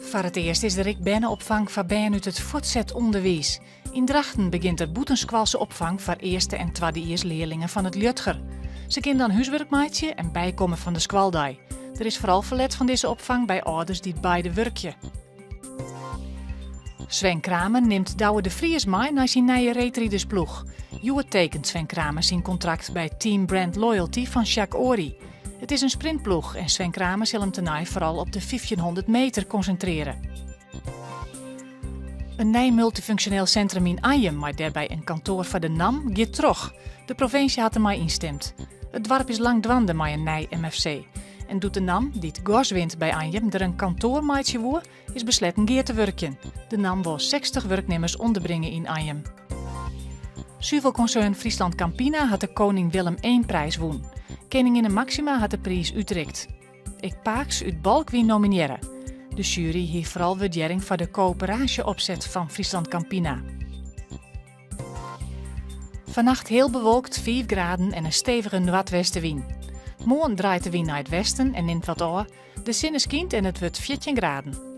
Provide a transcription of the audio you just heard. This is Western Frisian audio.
Foar it earst is der ek berneopfang foar bern út it fuortset ûnderwiis. Yn Drachten begjint der bûtenskoalse opfang foar earste en twaddejiers learlingen fan it Liudger. Se kinne dan húswurk meitsje en bykomme fan de skoaldei. Der is foaral ferlet fan dizze opfang by âlders dy't beide wurkje. Sven Kramer nimt Douwe de Vries mei nei syn nije reedridersploech. Hjoed tekent Sven Kramer syn kontrakt by Team Brand Loyalty fan Jacques Ory. It is in sprintploech en Sven Kramer sil him tenei foaral op de 1500 meter konsintrearje. In nij multyfunksjoneel sintrum yn Anjum mei dêrby in kantoar foar de NAM giet troch. De provinsje hat dermei ynstimd. It doarp is lang dwaande mei in nij MFC. En doe't de NAM, dy't gas wint by Anjum, der in kantoar meitsje woe, is besletten gear te wurkjen. De NAM wol 60 wurknimmers ûnderbringe yn Anjum. Suvelkonsern Friesland Campina hat de Koning Willem I-priis wûn. Keninginne Maxima hat de priis útrikt. Ek Paaks út Balk wie nominearre. De sjuery hie foaral wurdearring foar de koöperaasje-opset fan Friesland Campina. Fannacht heal bewolkt, 5 graden en in stevige noardwestewyn. Moarn draait de wyn nei it westen en nimt wat ôf. De sinne skynt en it wurdt 14 graden.